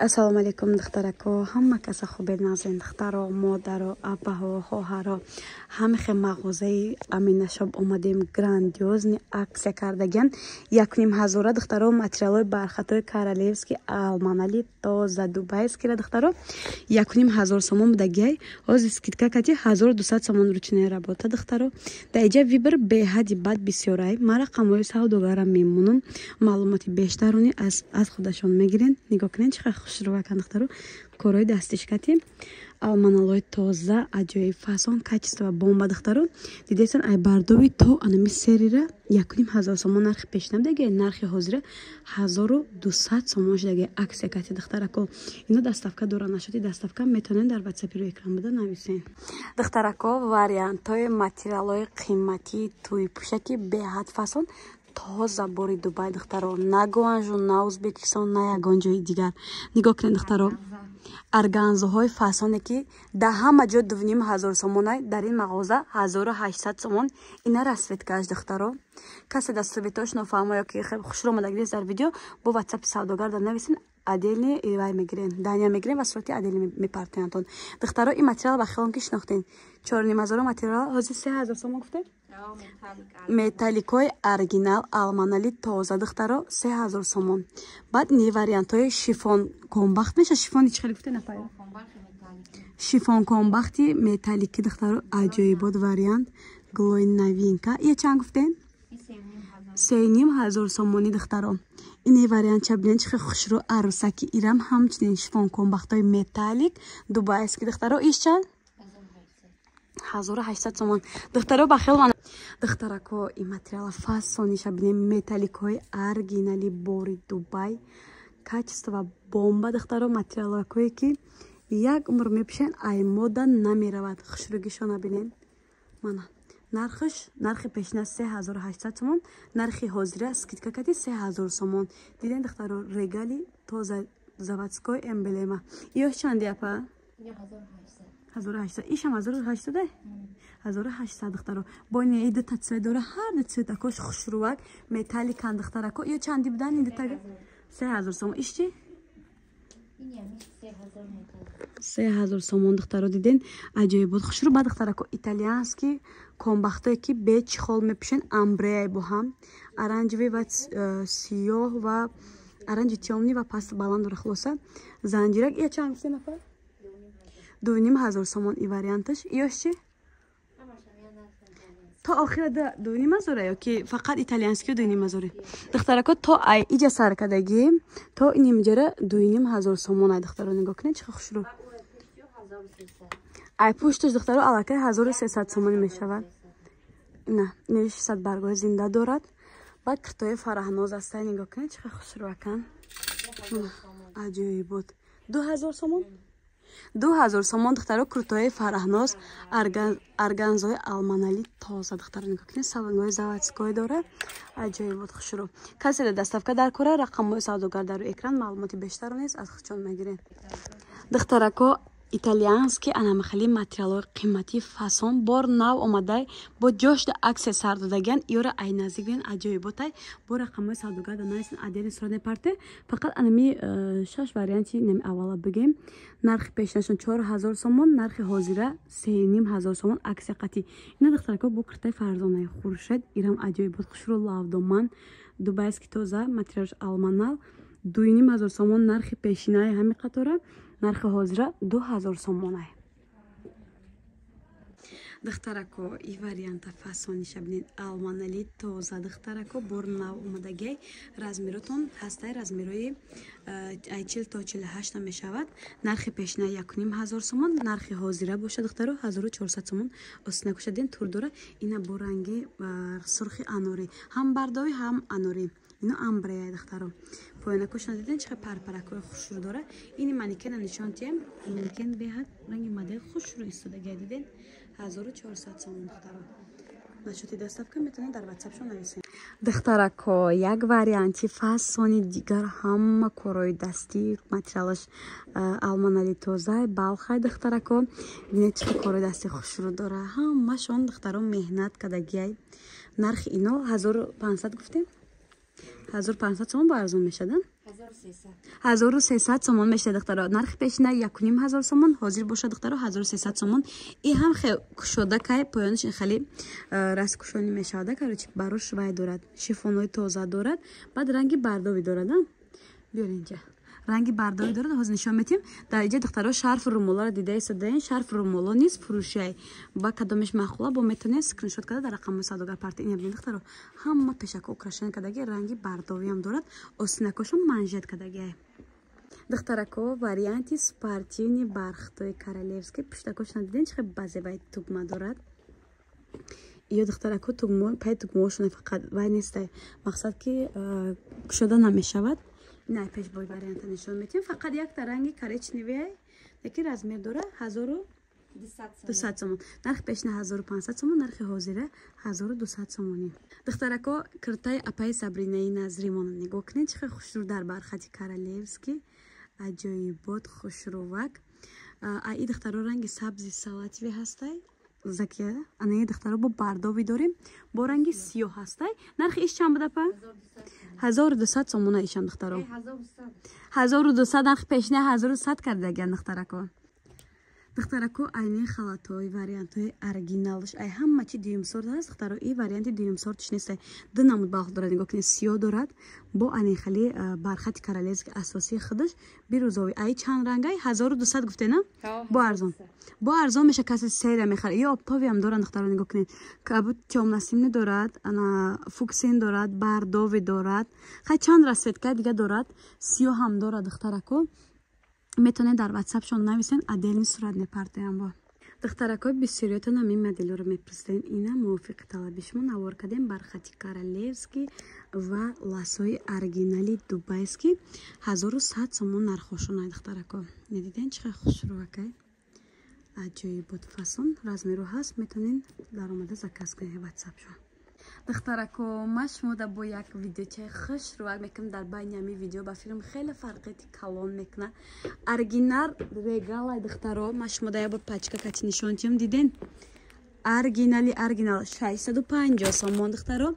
Ассалому алайкум, духтарако, ҳама каса хубед, назен, духтаро, модаро, апаҳо, хоҳаро. Ҳамихе мағозаи Аминашоб омадем, грандиозный акция кардагиан. 1500-ра, духтаро, материалҳои бархатҳои королевский, алманали тоза, дубайскира, духтаро, 1500 сомон будагиай, ҳозир скидка кати 1200 сомон. Ручная работа, духтаро. Дар иҷа выбор беҳади бад бисёрай. Ман рақамҳои савдогарам мемонам, маълумоти бештарони аз худашон мегирен. Нигоҳ кунед, чӣ қадр хушрӯакан, духтаро, корҳои дастишкати, алманалои тоза, аҷоиб фасон, качество бомба. Духтаро, дидесан, ай бардови то анами серира 1500 сомон нархи пешина будаги, нархи ҳозира 1200 сомон шудаги, акция кати. Духтарако, ино доставка дора. Нашоди доставка метавонед дар ватсапи рӯи экран буда нависен. Духтарако, вариантҳои материалҳои қиматии тӯйпӯшаки беҳад фасон, тоза, бори Дубай, духтаро, на Гуанжу, на Узбекистон, на ягон ҷои дигар. Нигоҳ кунед, духтаро, органзоҳои фасоне, ки дар ҳама ҷо 2500 сомонай, дар ин мағоза 1800 сомон. Ина расцветкааш, духтаро. Касе дар цветош нофаҳмо ё ки хушрӯ омадагӣ нест дар видео, бо ватсапи савдогар дар нависен, отдельный вай мегирен, дания мегирен ва сурати отдельный мепартоянтон. Духтаро, ин материал ба хелон ки шинохтен, 4500 материал ҳозир 3000 сомон гуфтем. Металликҳои оригинал, алманали тоза, духтаро, 3000 сомон. Баъд ни вариантҳои шифон комбахт меша, шифони чӣ хеле гуфте, нафар, шифон комбахти металлики, духтаро, аҷоибот вариант, глой новинка. Ия чанд гуфтем? 3500 сомонӣ, духтаро. Ини вариант ча бинед, чӣ хел хушрӯ, арӯсаки. Ирам ҳамчунин шифон комбахтҳои металлик, дубайский, духтаро. Иш чанд? 1800 сомон, духтаро. Ба хел, духтарако, ин материала фасониша бинем, металликҳои оригинали, бори Дубай, качество бомба. Духтаро, материалакое ки як умр мепӯшен, ай мода намеравад. Хушрӯгишона бинен. Мана нархш: нархи пешина 3800 сомон, нархи ҳозира скидка кати 3000 сомон. Диден, духтаро, регали тоза, заводской эмблема. Иёш чанди, апа? 1800. Ишам 1800? 1800, духтаро. Бо ин дута цвет дора, ҳар ду цветакош хушрӯвак, металликан, духтарако. Ё чанди будан ин дутага? 3000 сомон. Иш чи? 3000 сомон, духтаро. Диден, аҷоибот, хушрӯ. Ба духтарако, итальянский комбахтое, ки бе чехол мепӯшен, омбреай, бо ҳам оранжевый ва сиёҳ ва оранжи тёмный ва паст баланд дора. Хулоса, занҷирак. Ия чанд се нафар? 2500 сомон и варианташ. Иёш чи? То охира 2500-а ё ки фақат итальянскио 2500-е? Духтарако, то ай иҷа сар кардагӣ то инимҷара 2500 сомон ай. Духтаро, нигоҳ кунед, чӣ хушрӯ. Ай пушташ, духтаро, аллакай 1300 сомонӣ мешавад. Ина нешсад баргоҳи зинда дорад. Баъд киртои Фараҳноз астай. Нигоҳ кунед, чӣ хушрӯакан, аҷоибот. 2000 сомон, 2000 сомон, духтаро, куртои Фараҳноз, органзои алманали тоза. Духтаро, нигоҳ кунед, салонгои заводской дора, аҷоибот, хушрӯ. Касе да доставка дар кора, рақамҳои савдогар дар экран, маълумоти бештарро низ аз худшон мегиред. Духтарако, итальянский анамахали материалҳои қиматӣ фасон, бор нав омадай, бо ҷошда акция сар додагиан. Иёра ай наздик бин, аҷоиботай. Бо рақамҳои савдогар да нависен, отдельный сурат мепарте. Фақат анами шаш варианти нами аввала бигем: нархи пешинашон 4000 сомон, нархи ҳозира 3500 сомон, акция қатӣ. Ина, духтарако, бо киртаи Фарзонаи Хуршед. Ирам аҷоибот, хушрӯ, лавдоман, дубайский, тоза, материалш алманал. 2500 сомон нархи пешинаи ҳами қатора, нархи ҳозира 2000 сомонай. Духтарако, и варианта фасониша бинед, алманали тоза, духтарако, бор нав омадагиай. Размеротон ҳастай, размерои ай 40 то 48 мешавад. Нархи пешина 1500 сомон, нархи ҳозира боша, духтаро, 1400 сомон. Остина кушаден, тур дора. Ина бо ранги сурхи анорӣ, ҳам бардовӣ, ҳам анорӣ. Ино омбрея, духтаро. Поёнакошона диден, чӣ қадр парпаракҳои хушрӯ дора. Ини манекена нишон тиям. Манекен беҳад ранги модел хушрӯ истодагия. Диден, 1400 сомон, духтаро. Насчёти доставка метавонед дар ватсапшон нависед. Духтарако, як варианти фасони дигар, ҳама корҳои дастӣ, материалаш алманали тозай, балхай. Духтарако, бинед, чӣ корҳои дасти хушрӯ дора. Ҳамашон, духтаро, меҳнат кардагиай. Нархи ино 1500 гуфтем. 1500 сомон бо арзон мешавад? 1300 сомон мешавад, духтаро. Нархи пешина 1500 сомон, ҳозир бошад, духтаро, 1300 сомон. И ҳам хе кушода кай, поёнаш ин хеле расткушонӣ мешавад, короче, барош вай дорад, шифонҳои тоза дорад, баъд ранги бардовӣ дорад. Биёр инҷа. Ранги бардовӣ дорад, ҳозир нишон метиҳем. Дар инҷа, духтаро, шарфу румоларо дида истодаен. Шарфу румоло низ фурӯшиай. Ба кадомеш маъқула, бо метавонед скриншот карда дар рақамҳои савдогар парти. Ина бинед, духтаро, ҳама пешако украшение кардаги, ранги бардовиам дорад, остинакошон манжет кардагиай. Духтарако, варианти спортивный бархатои королевский, пуштакошона диден, чӣ хел базебай тугма дорад. Ё, духтарако, тугмо пай тугмоошона фақат вай нестай, мақсад ки кушода намешавад. Ина пеш бой варианта нишон метиҳем. Фақат якта ранги коричневый, лекин размер дора, 1200 сомон. Нархи пешина 1500 сомон, нархи ҳозира 1200 сомонӣ. Духтарако, киртаи апаи Сабринаи Назримона нигоҳ кунед, чӣ хел хушрӯ дар бархати королевский, аҷоибот, хушрӯвак. А и, духтаро, ранги сабзи салатовый ҳастай. Закия, анаи, духтаро, бо бардовӣ дорем, бо ранги сиёҳ ҳастай. Нархи иш чанд буда, па? 1200 сомона ишам, духтаро. 1200, нархи пешина 1100 кардагиан, духтарако. Духтарако, айни халатҳои вариантҳои оригиналш, ай ҳама чи дуюм сорт ҳаст, духтаро. И варианти дуюм сортиш нестай, ду намуд балх дорад, нигоҳ кунед, сиёҳ дорад бо ани хали бархати королевский, асосии худаш бирӯзовӣ. Ай чанд рангай? 1200 гуфтена, бо арзон, бо арзон меша, касе сера мехарад. Ё оптовиам доранд, духтаро, нигоҳ кунед, кабуд тёмно-синий дорад, ана фуксин дорад, бардовӣ дорад, хай чанд расцветка дига дорад, сиёҳ ҳам дорад. Духтарако, метавонед дар ватсапшон нависен, отдельный сурат мепартоям. Бо, духтаракҳо, бисёриётон ҳамин моделҳоро мепурсиден. Ина мувофиқи талаби шумо навор кардем. Бархати королевский ва ласои оригинали дубайский, 1100 сомон нархошонай, духтарако. Недиден, чӣ хел хушрӯакай, аҷоибот, фасон, размеру ҳаст, метавонед даромада заказ кунед ватсапшон. Духтарако, ма шумода бо як видеочаи хушрӯак мекунам. Дар байни ҳамин видео ба филм хеле фарқияти калон мекунад. Оригинал регалай, духтаро, ма шумода як бор пачка кати нишон тиҳам. Диден, оригинали оригинал 650 сомон, духтаро.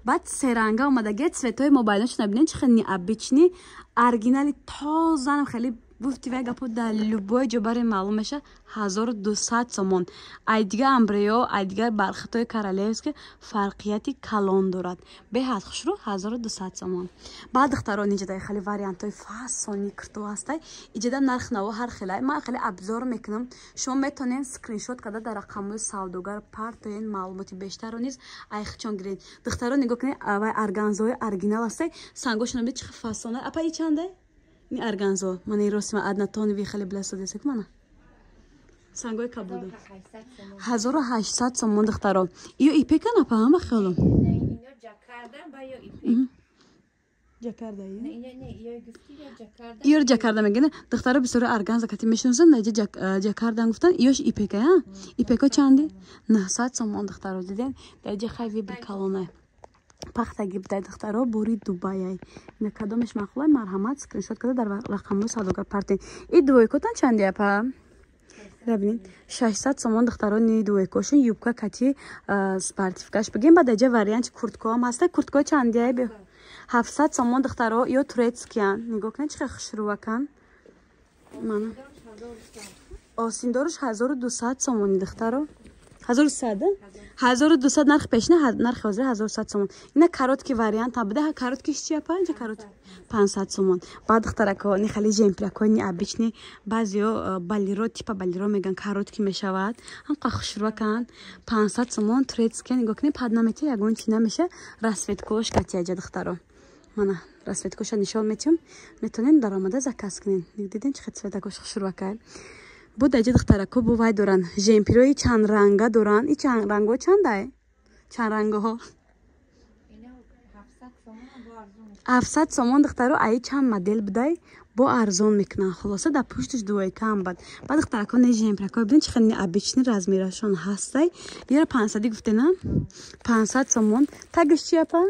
Баъд серанга омадаги, цветҳои мобайлоншона бинед, чӣ хел необычный, оригинали тозанам хеле гуфти вай гапо дар любой ҷо баре маълум меша. 1200 сомон. Ай дигар амбреё, ай дигар бархатҳои королевский фарқияти калон дорад, беҳад хушрӯ, 1200 сомон. Баъд, духтаро, ниҷадай хеле вариантҳои фасони кирто ҳастай. Иҷада нарх наво ҳар хелай, ман хеле обзор мекунам. Шумо метавонед скриншот карда дар рақамҳои савдогар партоен, маълумоти бештарро низ айхчон гиред. Духтаро, нигоҳ кунед, вай органзои оригинал ҳастай, сангошона бинед, чӣ хел фасона. Апа, и чандай ни органзо? Мана росима однотоновый хеле бласодесек, мана сангои кабуду, 1800 сомон, духтаро. Ё ипека, напа, ҳама хело ҷакарда, иёр ҷакарда мегӯяд. Духтаро, бисёри органза кати мешиносанд, наҷа ҷакардан гуфтан, иёш ипека. Ипека чанди? 900 сомон, духтаро. Диден, даҷа хай выбор калонай, пахтаги будай, духтаро, бори Дубаяй. Ина кадомеш маъқулай, марҳамат, скриншот карда дар рақамҳои савдогар партен. И двойкотан чанди, апа? Бибинед, 600 сомон, духтаро, ни двойкошон, юбка кати спортивкаш бигем. Баъд аҷа варианти курткоам ҳаста. Куртко чандиай? 700 сомон, духтаро. Ё турецкиян, нигоҳ кунед, чӣ хел хушрӯвакан. Мана осиндоруш 1200 сомони, духтаро, 1100, 1200 нархи пешина, нархи ҳозира 1100 сомон. Ина короткий вариант буда. Короткиш чи, апа? Инҷа корот 500 сомон. Баъд, духтарако, ни хали жемпиракҳои необычный, баъзеё балеро, типа балеро меган, короткий мешавад, ҳамқа хушрӯаканд, 500 сомон, турецкия. Нигоҳ кунед, пад наметия, ягон чи намеша, расцветкош катияҷа. Духтаро, мана расцветкоша нишон метиҳам, метавонед даромада заказ кунед. Диден, чӣ хел цветакош хушрӯакай буд. Аҷа, духтарако, бо вай доранд, жемпирои чандранга доранд. И чандранго чандай? Чандрангаҳо 700 сомон, духтаро. Аи чанд модел будай, бо арзон мекунанд. Хулоса, дар пушташ двойкаам бад. Баъд, духтарако, не жемпиракҳо бибинед, чӣ хел необычный размерашон ҳастай. Яра 500-и гуфтена, 500 сомон. Тагиш чи, апа?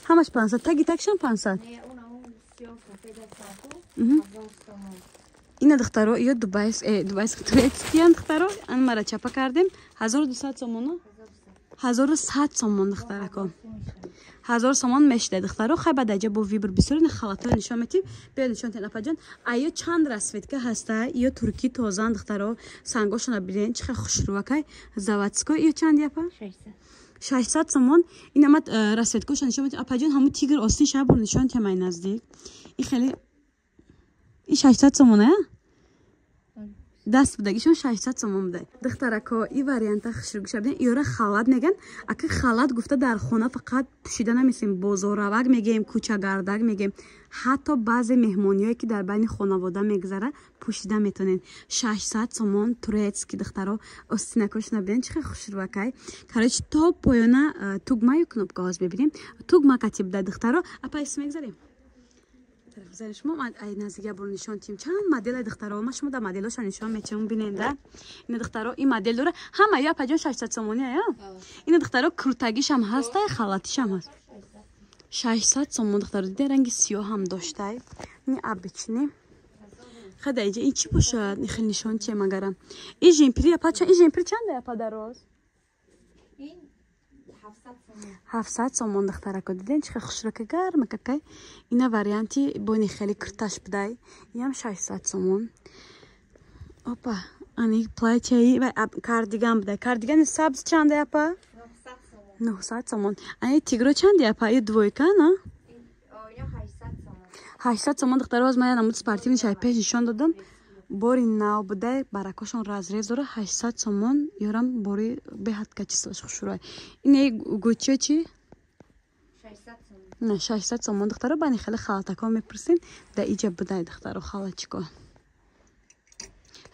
Ҳамаш 500, таги тагшам 500. Ина, духтаро, ё дубайс, дубайс, турецкиян, духтаро. Ан мара чапа кардем, 1200 сомоно, 1100 сомон, духтарако. 1000 сомон мешида, духтаро. Хай, ба даҷа бо выбор бисёр халатҳоро нишон метим. Биё, нишон тен, апаҷон. Аю чанд расцветка ҳаста. Ё турки тозан, духтаро. Сангошона бинен, чӣ хел хушрӯвакай, заводской. Ё чанди, апа? 600 сомон. Ин амад расцветкоша нишон метим, апаҷон. Ҳамун тигр остин шабур нишон темай наздик. И хеле и 600 сомон, а даст будагишон 600 сомон буда, духтарако. И варианта хушрӯгиша бинен. Иёра халат меган. Ака, халат гуфта дар хона фақат пӯшида намесем, бозорравак мегем, кӯчагардак мегем, ҳатто баъзе меҳмониҳое, ки дар байни хонавода мегузара, пӯшида метонед. 600 сомон, турецкий, духтаро. Остинакошона бинен, чӣ хел хушрӯакай. Короче, то поёна тугмаю кнопкаҳоз мебинем. Тугма кати буда, духтаро. Апа, ис мегзарем шумо ай наздик бор нишон тим. Чанд модела, духтаро, ма шумо да моделоша нишон метиҳам, биненда. Ина, духтаро, ин модел дора. Ҳама ё, апаҷон, 600 сомонӣ ая. Ина, духтаро, куртагишам ҳаста, халатишам ҳаст, 600 сомон, духтаро. Диде, ранги сиёҳ ҳам доштай. Ини обычный. Хада, иҷа ин чӣ бошад? Хел нишон чием агарам. И жемпри, апа, ин жемпри чанда, апа, дароз? 700 сомон, духтарако. Диден, чӣ хел хушрака, гарма какай. Ина варианти бони хеле курташ будай, инам 600 сомон. Опа, ани платьяи кардиган будай. Кардигани сабз чанда, апа? 900 сомон. Ани тигро чанди, апа? И двойка на 800 сомон, духтаро. Аз ман намуд спортивный шай пеш нишон додам, бори нав будай, баракошон разрез дора, 800 сомон. Ёрам бори беҳад качествош хушрӯай. Ине гучиё чи? На 600 сомон, духтаро. Бани хеле халатако мепурсем, да иҷа будай, духтаро, халатчико.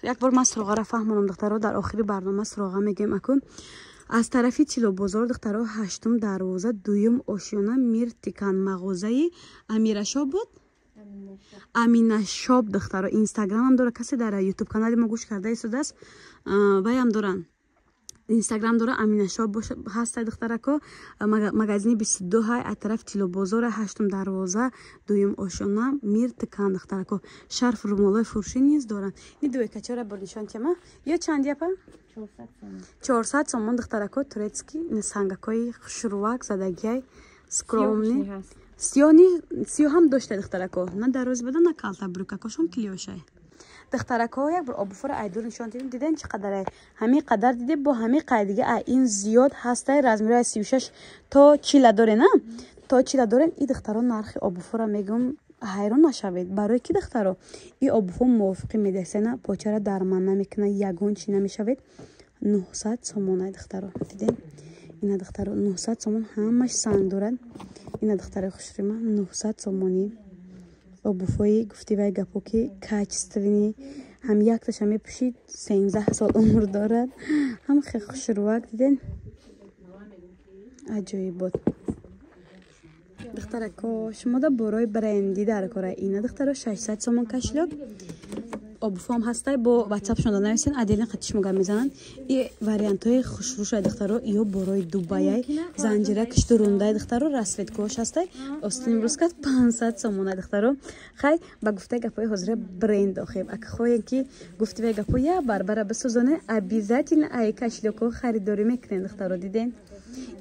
Як бор ман суроғаро фаҳмонам, духтаро. Дар охири барнома суроға мегӯем. Аку аз тарафи Тилобозор, духтаро, ҳаштум дарвоза, дуюм ошёна, Миртикан, мағозаи Амирашо буд, Аминашоп, духтаро. Инстаграмам дора. Касе дар Ютуб канали мо гӯш карда истодааст, ваям доранд, Инстаграм дора, Аминашоп ҳаста, духтарако. Магазини 22 ҳай, аз тарафи Тилобозора, ҳаштум дарвоза, дуюм ошёна, Миртикан, духтарако. Шарф, румолои фурӯшӣ низ доранд. Ини дуекачора бор нишон тема. Ё чанди, апа? 400 сомон, духтарако, турецкий, сангакои хушрувак задагиай, скромный. Сиёҳам дошта, духтарако, на дароз буда, на калта. Брюкакошон клёшай, духтарако. Як бор обуфора айдур нишон дидем. Диден, чӣ қадарай? Ҳамин қадар диде, бо ҳамин қайдига ай ин зиёд ҳастай. Размерои 36 то чила дорен, а то чила дорен. И духтаро, нархи обуфора мегӯм, ҳайрон нашавед. Барои ки, духтаро, и обуфо мувофиқи медесена, почара дарман намекуна, ягон чӣ намешавед. 900 сомонай, духтаро. Диден, ина, духтаро, 900 сомон, ҳамаш санг дорад. Ина, духтарои хушрима, 900 сомонӣ обуфои. Гуфти вай гапо, ки качественный, ҳам якташа мепӯшид, 13 сол умр дорад. Ҳам хел хушрувак, диден, аҷоибот. Духтарако, шумо да борои бренди дар кора. Ина, духтаро, 600 сомон кошелёк, обуфом ҳастай. Бо ватсапшон нависен, отдельно қати шумо гап мезананд. И вариантҳои хушрӯшай, духтаро. Ё борои Дубаяй, занҷира киштурундай, духтаро, расцветкош ҳастай. Остин имрӯз кард 500 сомонай, духтаро. Хай, ба гуфтаи гапҳои ҳозира бренд охем. Ака хоҳем, ки гуфти вай гапҳо я барбара бисӯзоне, обязательно ай кошелёкҳо харидорӣ мекунем, духтаро. Дидем,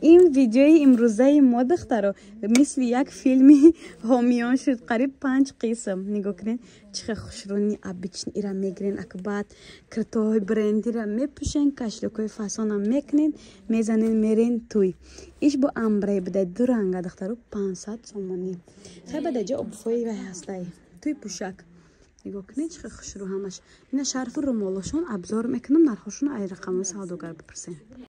ин видеои имрӯзаи мо, духтаро, мисли як филми ҳомиён шуд, қариб панҷ қисм. Нигоҳ кунед, чӣ хел хушрӯни обычный ира мегирен, ака баъд киртоҳои брендира мепӯшен, кошелёкҳои фасона мекунен, мезанен, мерен туй. Иш бо амбре буда, ду ранга, духтаро, 500 сомонӣ. Хай, баъд аҷа обуфои вай ҳастай, туй пӯшак. Нигоҳ кунед, чӣ хел хушрӯ ҳамаш. Ина шарфу румолошон обзор мекунам, нархошон ай рақамҳои савдогар бипурсем.